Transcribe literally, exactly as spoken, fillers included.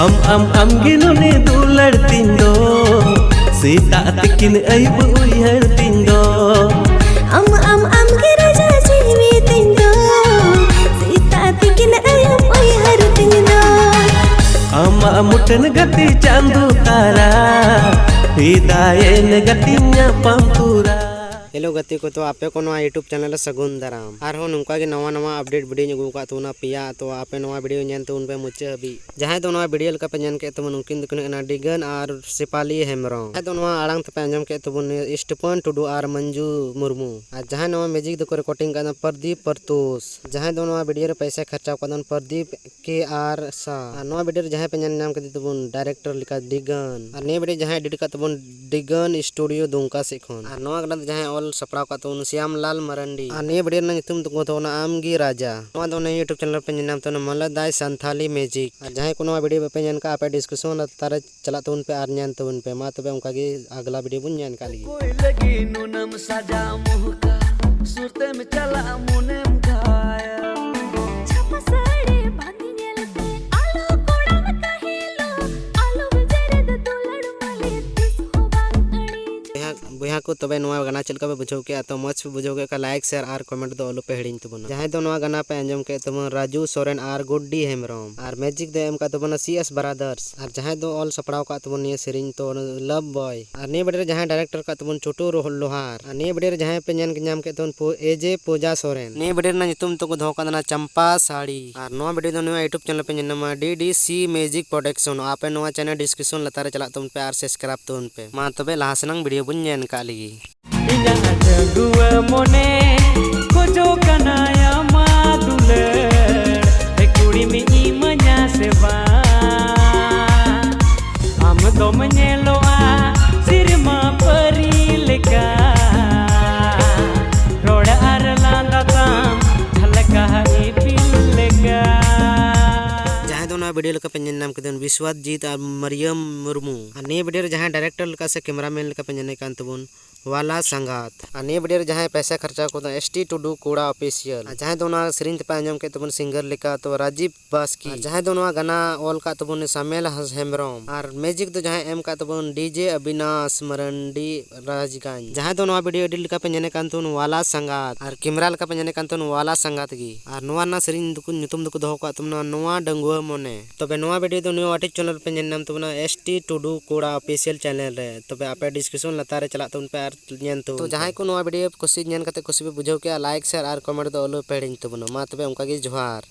ᱟᱢ ᱟᱢ ᱟᱢ ᱜᱮ ᱱᱩᱱᱤ ᱫᱩᱞᱟᱹᱲ ᱛᱤᱧ ᱫᱚ, ᱥᱮᱛᱟᱜ ᱛᱤᱠᱤᱱ ᱟᱹᱭᱩᱵ ᱩᱭᱦᱟᱹᱨ ᱛᱤᱧ ᱫᱚ᱾ ᱟᱢ ᱟᱢ ᱟᱢ ᱜᱮ ᱨᱟᱡᱟ ᱡᱤᱣᱤ ᱛᱤᱧ ᱫᱚ, ᱥᱮᱛᱟᱜ ᱛᱤᱠᱤᱱ ᱟᱹᱭᱩᱵ ᱩᱭᱦᱟᱹᱨ ᱛᱤᱧ ᱫᱚ᱾ ᱟᱢᱟᱜ ᱢᱩᱴᱷᱟᱹᱱ ᱜᱟᱛᱮ ᱪᱟᱸᱫᱚ ᱛᱟᱨᱟ, ᱯᱷᱤᱫᱟᱭᱮᱱ ᱜᱟᱛᱮ ᱧᱟᱯᱟᱢ ᱛᱚᱨᱟ᱾ ᱦᱮᱞᱳ ᱜᱟᱛᱮ ᱠᱚ, ᱛᱚ ᱟᱯᱮ ᱠᱚ ᱱᱚᱣᱟ YouTube ᱪᱮᱱᱮᱞ ᱨᱮ ᱥᱟᱹᱜᱩᱱ ᱫᱟᱨᱟᱢ᱾ ᱟᱨᱦᱚᱸ ᱱᱚᱝᱠᱟ ᱜᱮ ᱱᱟᱣᱟ ᱱᱟᱣᱟ ᱟᱯᱰᱮᱴ ᱵᱷᱤᱰᱤᱭᱳᱧ ᱟᱹᱜᱩ ᱟᱠᱟᱫ ᱛᱟᱵᱚᱱᱟ ᱯᱮᱭᱟ, ᱛᱚ ᱟᱯᱮ ᱱᱚᱣᱟ ᱵᱷᱤᱰᱤᱭᱳ ᱧᱮᱞ ᱛᱟᱵᱚᱱ ᱯᱮ ᱢᱩᱪᱟᱹᱫ ᱦᱟᱹᱵᱤᱡ᱾ ᱡᱟᱦᱟᱸᱭ ᱫᱚ ᱱᱚᱣᱟ ᱵᱷᱤᱰᱤᱭᱳ ᱞᱮᱠᱟ ᱯᱮ ᱧᱮᱞ ᱠᱮᱫ ᱛᱟᱵᱚᱱ, ᱩᱱᱠᱤᱱ ᱫᱚᱠᱤᱱ ᱦᱩᱭᱩᱜ ᱠᱟᱱᱟ ᱰᱤᱜᱟᱱ ᱟᱨ ᱥᱮᱯᱟᱞᱤ ᱦᱮᱢᱵᱨᱚᱢ᱾ ᱡᱟᱦᱟᱸᱭ ᱫᱚ ᱱᱚᱣᱟ ᱟᱲᱟᱝ ᱛᱮᱯᱮ ᱟᱸᱡᱚᱢ ᱠᱮᱫ ᱛᱟᱵᱚᱱ, ᱱᱩᱭ ᱥᱴᱤᱯᱷᱟᱱ ᱴᱩᱰᱩ ᱟᱨ ᱢᱚᱧᱡᱩ ᱢᱩᱨᱢᱩ᱾ ᱟᱨ ᱡᱟᱦᱟᱸᱭ ᱱᱚᱣᱟ ᱢᱤᱭᱩᱡᱤᱠ ᱫᱚᱠᱚ ᱨᱮᱠᱚᱨᱰᱤᱝ ᱠᱟᱫᱟ, ᱯᱨᱚᱫᱤᱯ ᱯᱨᱚᱛᱳᱥ᱾ ᱡᱟᱦᱟᱸᱭ ᱫᱚ ᱱᱚᱣᱟ ᱵᱷᱤᱰᱤᱭᱳ ᱨᱮ ᱯᱚᱭᱥᱟ ᱠᱷᱚᱨᱪᱟ ᱠᱟᱫᱟ, ᱯᱨᱚᱫᱤᱯ ᱠᱮ ᱟᱨ ᱥᱟ᱾ ᱟᱨ ᱱᱚᱣᱟ ᱵᱷᱤᱰᱤᱭᱳ ᱨᱮ ᱡᱟᱦᱟᱸᱭ ᱯᱮ ᱧᱮᱞ ᱧᱟᱢ ᱠᱮᱫᱮ ᱛᱟᱵᱚᱱ ᱰᱟᱭᱨᱮᱠᱴᱚᱨ ᱞᱮᱠᱟ ᱰᱤᱜᱟᱱ, ᱟᱨ ᱱᱤᱭᱟᱹ ᱵᱷᱤᱰᱤᱭᱳ ᱡᱟᱦᱟᱸᱭ ᱮᱰᱤᱴ ᱠᱟᱫ ᱛᱟᱵᱚᱱ ᱰᱤᱜᱟᱱ ᱥᱴᱩᱰᱤᱭᱳ ᱫᱩᱢᱠᱟ ᱥᱮᱫ ᱠᱷᱚᱱ᱾ ᱟᱨ ᱱᱚᱣᱟ ᱜᱟᱱᱟ ᱫᱚ ᱡᱟᱦᱟᱸᱭ ᱚᱞ ᱥᱟᱯᱲᱟᱣ ᱠᱟᱫ ᱛᱟᱵᱚᱱ ᱥᱭᱟᱢᱞᱟᱞ ᱢᱟᱨᱟᱱᱰᱤ᱾ ᱟᱨ ᱱᱤᱭᱟᱹ ᱵᱷᱤᱰᱤᱭᱳ ᱨᱮᱱᱟᱜ ᱧᱩᱛᱩᱢ ᱫᱚᱠᱚ ᱢᱮᱛᱟᱜ ᱠᱟᱱᱟ ᱟᱢ ᱜᱮ ᱨᱟᱡᱟ᱾ ᱱᱚᱣᱟ ᱫᱚ ᱚᱱᱟ YouTube ᱪᱮᱱᱮᱞ ᱨᱮᱯᱮ ᱧᱮᱞ ᱧᱟᱢ ᱛᱟᱵᱚᱱᱟ ᱢᱟᱞᱟᱫᱟᱭ ᱥᱟᱱᱛᱷᱟᱞᱤ ᱢᱮᱡᱤᱠ᱾ ᱟᱨ ᱡᱟᱦᱟᱸᱭ ᱠᱚ ᱱᱚᱣᱟ ᱵᱷᱤᱰᱤᱭᱳ ᱵᱟᱯᱮ ᱧᱮᱞ ᱠᱟᱜᱼᱟ, ᱟᱯᱮ ᱰᱤᱥᱠᱨᱤᱯᱥᱚᱱ ᱞᱟᱛᱟᱨ ᱨᱮ ᱪᱟᱞᱟᱜ ᱛᱟᱵᱚᱱ ᱯᱮ ᱟᱨ ᱧᱮᱞ ᱛᱟᱵᱚᱱ ᱯᱮ᱾ ᱢᱟ ᱛᱚᱵᱮ ᱚᱱᱠᱟ ᱜᱮ ᱟᱜᱽᱞᱟ ᱵᱷᱤᱰᱤᱭᱳ ᱵᱚᱱ ᱧᱮᱞ ᱠᱟᱜ ᱞᱮᱜᱮ᱾ ᱚᱠᱚᱭ ᱞᱟᱹᱜᱤᱫ ᱱᱩᱱᱟᱹᱢ ᱥᱟᱡᱟᱣ ᱢᱚᱦᱠᱟ, ᱥᱩᱨ ᱛᱮᱢ ᱪᱟᱞᱟᱜ ᱢᱚᱱᱮᱢ ᱜᱷᱟᱭᱟ᱾ ᱪᱷᱟᱯᱟ ᱥᱟᱹᱲᱤ ᱵᱟᱸᱫᱮ ᱧᱮᱞᱛᱮ ᱟᱞᱚ ᱠᱚᱲᱟᱢ ᱠᱟᱹᱦᱤᱞᱚᱜ, ᱟᱞᱚᱢ ᱡᱮᱨᱮᱫ ᱫᱩᱞᱟᱹᱲ ᱢᱟᱹᱞᱤ ᱛᱤᱥ ᱦᱚᱸ ᱵᱟᱝ ᱟᱹᱲᱤᱡ᱾ ᱵᱚᱭᱦᱟ, ᱵᱚᱭᱦᱟ ᱠᱚ, ᱛᱚᱵᱮ ᱱᱚᱣᱟ ᱜᱟᱱᱟ ᱪᱮᱫ ᱞᱮᱠᱟ ᱯᱮ ᱵᱩᱡᱷᱟᱹᱣ ᱠᱮᱜᱼᱟ? ᱛᱚ ᱢᱚᱡᱽ ᱯᱮ ᱵᱩᱡᱷᱟᱹᱣ ᱠᱮᱫ ᱠᱷᱟᱱ ᱞᱟᱭᱤᱠ, ᱥᱮᱭᱟᱨ ᱟᱨ ᱠᱚᱢᱮᱱᱴ ᱫᱚ ᱟᱞᱚ ᱯᱮ ᱦᱤᱲᱤᱧ ᱛᱟᱵᱚᱱᱟ᱾ ᱡᱟᱦᱟᱸᱭ ᱫᱚ ᱱᱚᱣᱟ ᱜᱟᱱᱟ ᱯᱮ ᱟᱸᱡᱚᱢ ᱠᱮᱫ ᱛᱟᱵᱚᱱ ᱨᱟᱡᱩ ᱥᱚᱨᱮᱱ ᱟᱨ ᱜᱩᱰᱰᱤ ᱦᱮᱢᱵᱨᱚᱢ, ᱟᱨ ᱢᱮᱡᱤᱠ ᱫᱚ ᱮᱢ ᱠᱟᱜ ᱛᱟᱵᱚᱱᱟ ᱥᱤ ᱮᱥ ᱵᱨᱟᱫᱟᱨᱥ, ᱟᱨ ᱡᱟᱦᱟᱸᱭ ᱫᱚ ᱚᱞ ᱥᱟᱯᱲᱟᱣ ᱠᱟᱜ ᱛᱟᱵᱚᱱ ᱱᱤᱭᱟᱹ ᱥᱮᱨᱮᱧ ᱛᱚ ᱞᱟᱵᱷ ᱵᱚᱭ, ᱟᱨ ᱱᱤᱭᱟᱹ ᱵᱷᱤᱰᱤᱭᱳ ᱨᱮ ᱡᱟᱦᱟᱸᱭ ᱰᱟᱭᱨᱮᱠᱴᱚᱨ ᱠᱟᱜ ᱛᱟᱵᱚᱱ ᱪᱷᱳᱴᱩ ᱨᱳᱦ-, ᱞᱳᱦᱟᱨ, ᱟᱨ ᱱᱤᱭᱟᱹ ᱵᱷᱤᱰᱤᱭᱳ ᱨᱮ ᱡᱟᱦᱟᱸᱭ ᱯᱮ ᱧᱮᱞ ᱧᱟᱢ ᱠᱮᱫ ᱛᱟᱵᱚᱱ ᱯᱩ-, ᱮ ᱡᱮ ᱯᱩᱡᱟ ᱥᱚᱨᱮᱱ᱾ ᱱᱤᱭᱟᱹ ᱵᱷᱤᱰᱤᱭᱳ ᱨᱮᱱᱟᱜ ᱧᱩᱛᱩᱢ ᱫᱚᱠᱚ ᱫᱚᱦᱚ ᱠᱟᱫᱟ ᱪᱟᱢᱯᱟ ᱥᱟᱹᱲᱤ, ᱟᱨ ᱱᱚᱣᱟ ᱵᱷᱤᱰᱤᱭᱳ ᱫᱚ ᱱᱚᱣᱟ YouTube ᱪᱮᱱᱮᱞ ᱯᱮ ᱧᱮᱞ ᱧᱟᱢᱟ, ᱰᱤ ᱰᱤ ᱥᱤ ᱢᱮᱡᱤᱠ ᱯᱨᱚᱰᱟᱠᱥᱚᱱ᱾ ᱟᱯᱮ ᱱᱚᱣᱟ ᱪᱮᱱᱮᱞ ᱰᱤᱥᱠᱨᱤᱯᱥᱚᱱ ᱞᱟᱛᱟᱨ ᱨᱮ ᱪᱟᱞᱟᱜ ᱛᱟᱵᱚᱱ ᱯᱮ ᱟᱨ ᱥᱟᱵᱥᱠᱨᱟᱭᱤᱵ ᱛᱟᱵᱚᱱ ᱯᱮ᱾ ᱢᱟ ᱛᱚᱵᱮ ᱞᱟᱦᱟ ᱥᱮᱱᱟᱝ ᱵᱷᱤᱰᱤᱭᱳ ᱵᱚᱱ ᱧᱮᱞ ᱠᱟᱜ ᱞᱮᱜᱮ᱾ ᱤᱧᱟᱜ ᱰᱟᱺᱜᱩᱣᱟᱹ ᱢᱚᱱᱮ ᱠᱷᱚᱡᱚᱜ ᱠᱟᱱᱟᱭ ᱟᱢᱟᱜ ᱫᱩᱞᱟᱹᱲ, ᱮ ᱠᱩᱲᱤᱢ ᱤᱢᱟᱹᱧᱟ ᱥᱮ ᱵᱟᱝ? ᱟᱢ ᱫᱚᱢ ᱧᱮᱞᱚᱜᱼᱟ ᱥᱮᱨᱢᱟ ᱯᱟᱹᱨᱤ ᱞᱮᱠᱟ, ᱨᱚᱲ ᱟᱨ ᱞᱟᱸᱫᱟ ᱛᱟᱢ ᱡᱷᱟᱞᱠᱟᱜᱼᱟ ᱤᱯᱤᱞ ᱞᱮᱠᱟ᱾ ᱡᱟᱦᱟᱸᱭ ᱫᱚ ᱱᱚᱣᱟ ᱵᱷᱤᱰᱤᱭᱳ ᱞᱮᱠᱟ ᱯᱮ ᱧᱮᱞ ᱧᱟᱢ ᱠᱮᱫᱟ ᱵᱤᱥᱣᱟᱡᱤᱛ ᱟᱨ ᱢᱟᱨᱤᱭᱟᱢ ᱢᱩᱨᱢᱩ, ᱟᱨ ᱱᱤᱭᱟᱹ ᱵᱷᱤᱰᱤᱭᱳ ᱨᱮ ᱡᱟᱦᱟᱸᱭ ᱰᱟᱭᱨᱮᱠᱴᱚᱨ ᱞᱮᱠᱟ ᱥᱮ ᱠᱮᱢᱮᱨᱟᱢᱮᱱ ᱞᱮᱠᱟ ᱯᱮ ᱧᱮᱞᱮ ᱠᱟᱱ ᱛᱟᱵᱚᱱ ᱣᱟᱞᱟ ᱥᱟᱸᱜᱟᱛ᱾ ᱟᱨ ᱱᱤᱭᱟᱹ ᱵᱷᱤᱰᱤᱭᱳ ᱨᱮ ᱡᱟᱦᱟᱸᱭ ᱯᱚᱭᱥᱟ ᱠᱷᱚᱨᱪᱟ ᱠᱟᱫᱟ, S T ᱴᱩᱰᱩ ᱠᱚᱲᱟ Official᱾ ᱟᱨ ᱡᱟᱦᱟᱸᱭ ᱫᱚ ᱱᱚᱣᱟ ᱥᱮᱨᱮᱧ ᱛᱮᱯᱮ ᱟᱸᱡᱚᱢ ᱠᱮᱫ ᱛᱟᱵᱚᱱ singer ᱞᱮᱠᱟ ᱛᱚ ᱨᱟᱡᱤᱵ ᱵᱟᱥᱠᱤ᱾ ᱟᱨ ᱡᱟᱦᱟᱸᱭ ᱫᱚ ᱱᱚᱣᱟ ᱜᱟᱱᱟ ᱚᱞ ᱠᱟᱫ ᱛᱟᱵᱚᱱ ᱥᱟᱢᱮᱞ ᱦᱟᱸᱥ ᱦᱮᱢᱵᱨᱚᱢ᱾ ᱟᱨ music ᱫᱚ ᱡᱟᱦᱟᱸᱭ ᱮᱢ ᱠᱟᱫ ᱛᱟᱵᱚᱱ D J ᱟᱵᱤᱱᱟᱥ ᱢᱟᱨᱟᱱᱰᱤ ᱨᱟᱡᱽᱜᱟᱧ᱾ ᱡᱟᱦᱟᱸᱭ ᱫᱚ ᱱᱚᱣᱟ ᱵᱷᱤᱰᱤᱭᱳ edit ᱞᱮᱠᱟ ᱯᱮ ᱧᱮᱞᱮ ᱠᱟᱱ ᱛᱟᱵᱚᱱ ᱣᱟᱞᱟ ᱥᱟᱸᱜᱟᱛ᱾ ᱟᱨ camera ᱞᱮᱠᱟ ᱯᱮ ᱧᱮᱞᱮ ᱠᱟᱱ ᱛᱟᱵᱚᱱ ᱣᱟᱞᱟ ᱥᱟᱸᱜᱟᱛ ᱜᱮ᱾ ᱟᱨ ᱱᱚᱣᱟ ᱨᱮᱱᱟᱜ ᱥᱮᱨᱮᱧ ᱫᱚᱠᱚ, ᱧᱩᱛᱩᱢ ᱫᱚᱠᱚ ᱫᱚᱦᱚ ᱠᱟᱫ ᱛᱟᱵᱚᱱᱟ ᱱᱚᱣᱟ ᱰᱟᱺᱜᱩᱣᱟᱹ ᱢᱚᱱᱮ᱾ ᱛᱚᱵᱮ ᱱᱚᱣᱟ ᱵᱷᱤᱰᱤᱭᱳ ᱫᱚ ᱱᱚᱣᱟ ᱴᱷᱤᱠ channel ᱨᱮᱯᱮ ᱧᱮᱞ ᱧᱟᱢ ᱛᱟᱵᱚᱱᱟ, S T ᱴᱩᱰᱩ ᱠᱚᱲᱟ Official channel ᱨᱮ᱾ ᱛᱚᱵᱮ ᱟᱯᱮ description ᱞᱟᱛᱟᱨ ᱨᱮ ᱪᱟᱞᱟᱜ ᱛᱟᱵᱚᱱ ᱯᱮ ᱟᱨ ᱧᱮᱞ ᱛᱟᱵᱚᱱ ᱛᱚ ᱯᱮ᱾ ᱡᱟᱦᱟᱸᱭ ᱠᱚ ᱱᱚᱣᱟ ᱵᱷᱤᱰᱤᱭᱳ ᱠᱩᱥᱤ, ᱧᱮᱞ ᱠᱟᱛᱮ ᱠᱩᱥᱤ ᱯᱮ ᱵᱩᱡᱷᱟᱹᱣ ᱠᱮᱜᱼᱟ, like, share ᱟᱨ comment ᱫᱚ ᱟᱞᱚ ᱯᱮ ᱦᱤᱲᱤᱧ ᱛᱟᱵᱚᱱᱟ᱾ ᱢᱟ ᱛᱚᱵᱮ ᱚᱱᱠᱟ ᱜᱮ ᱡᱚᱦᱟᱨ᱾